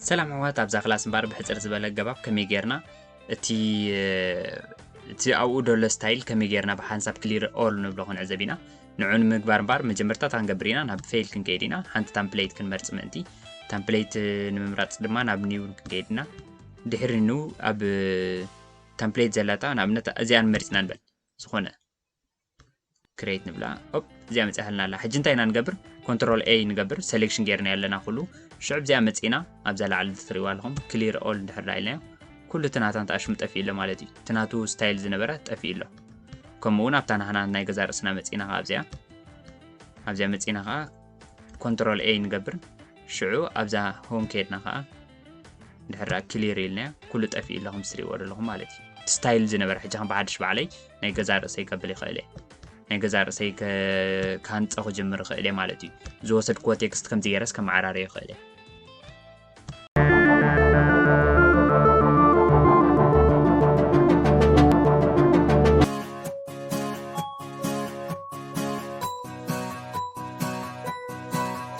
ሰላም ኣሕዋት፣ ኣብዛ ክላስ እምበር ብሕጽር ዝበለ ኣገባብ ከመይ ጌርና እቲ እቲ ኣብኡ ዘሎ ስታይል ከመይ ጌርና ብሓንሳብ ክሊር ኦል ንብሎ ክንዕዘብ ኢና። ንዑ ንምግባር እምበር መጀመርታ እንታይ ክንገብር ኢና? ናብ ፋይል ክንከይድ ኢና። ሓንቲ ታምፕሌት ክንመርጽ ምእንቲ፣ ታምፕሌት ንምምራጽ ድማ ናብ ኒው ክንከይድ ኢና። ድሕሪ ኒው ኣብ ታምፕሌት ዘላታ ንኣብነት እዚኣ ንመርጽና ንበል። ዝኾነ ክሬት ንብላ። ኦፕ፣ እዚኣ መጽያ ሃልና ኣላ። ሕጂ እንታይ ኢና ንገብር? ኮንትሮል ኤ ንገብር። ሴሌክሽን ጌርና ኣለና ኩሉ። ሽዑ እዚኣ መጺና ኣብዛ ላዕሊ ትሪእዋ ኣለኹም ክሊር ኦል እንድሕር ኢልና፣ ኩሉ እቲ ናታ ኣሽሙ ጠፊኡ ኣሎ ማለት እዩ። እቲ ናቱ ስታይል ዝነበረ ጠፊኡ ኣሎ። ከምኡ እውን ኣብታ ናህና ናይ ገዛ ርእስና መጺና ከኣ ኣብዚኣ ኣብዚኣ መጺና ከኣ ኮንትሮል ኤ ንገብር። ሽዑ ኣብዛ ሆም ከድና ከኣ ድሕራ ክሊር ኢልና ኩሉ ጠፊኡ ኣሎ ከም ትሪእዎ ዘለኹም ማለት እዩ። ስታይል ዝነበረ ሕጂ ከም ብሓድሽ ባዕለይ ናይ ገዛ ርእሰይ ከብል ይኽእል እየ። ናይ ገዛ ርእሰይ ከ- ክሃንጸ ክጅምር ይኽእል እየ ማለት እዩ። ዝወሰድክዎ ቴክስት ከምዚ ገይረስ ከመዓራርዮ ይኽእል እየ።